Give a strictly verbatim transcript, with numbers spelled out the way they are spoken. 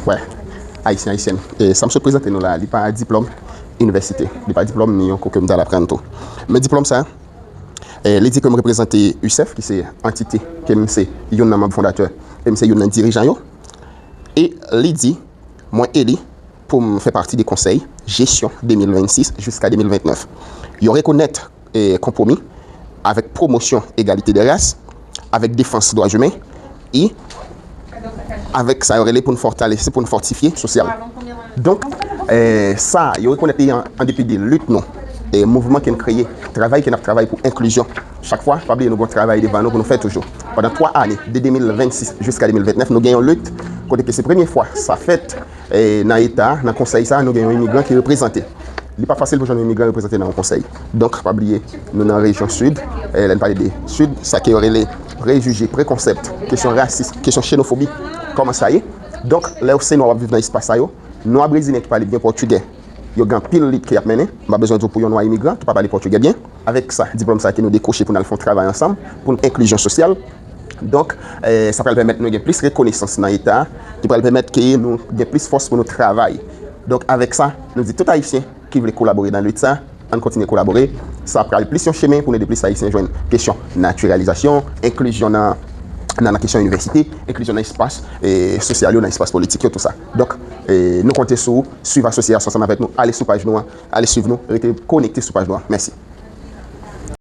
Wè, ayisyen, ayisyèn, e sa m sot prezante nou la, li pa diplòm inivèsite, li pa diplòm ni yon kou ke m t al aprann tou. Men diplòm sa, e, li di ke m reprezante USEF, ki se antite ke m se youn nan manm fondatè, e m se youn nan dirijan yo. E li di, mwen eli pou m fè pati de konsèy jesyon de mil vennsis jiska de mil ventnèf. Yo rekonèt, e, konpwomi avèk pwomosyon egalite de ras, avèk defans dwa imen, e avèk sa yo rele pou n fòtalese, pou n fòtifye sosyal. Donk, e, sa, yo rekonèt li an, an depi de lit nou, e mouvman ke n kreye, travay ke n ap travay pou enklizyon. Chak fwa, pa bliye nou gen yon travay devan nou pou nou fè toujou. Pandan twa ane, de de mil vennsis jiska de mil ventnèf, nou gen yon lit kote ke se premye fwa sa fèt, e, nan eta, nan konsèy sa, nou gen yon imigran ki reprezante. Li pa fasil pou jwenn yon imigran reprezante nan yon konsèy. Donk, pa bliye, nou nan rejyon sid, e, lè n pale de sid, sa ke yo rele prejije, prekonsèp, kesyon rasis, kesyon xenofobi, kòman sa ye. Donk, lè w se nwa w ap viv nan espas sa yo, nwa brezilyen ki pale byen pòtigè, yo gen anpil lit ke y ap mennen. M pa bezwen di w pou yon nwa imigran ki pa pale pòtigè byen. Avèk sa, diplòm sa ke nou dekwoche pou n al fè yon travay ansanm, pou n enklizyon sosyal. Donk, e, sa pral pèmèt nou gen plis rekonesans nan eta a, ki pral pèmèt ke nou gen plis fòs pou nou travay. Donk, avèk sa, nou di tout ayisyen ki vle kolabore nan lit sa, ann kontinye kolabore. Sa pral plis yon chemen pou n ede plis ayisyen jwenn kesyon natiralizasyon, enklizyon nan, nan, nan kesyon inivèsite, enklizyon nan espas, e, sosyal yo, nan espas politik yo, tou sa. Donk, e, nou konte sou ou, swiv asosyasyon ansanm avèk nou, ale sou paj nou an, ale swiv nou, rete konekte sou paj nou an. Mèsi.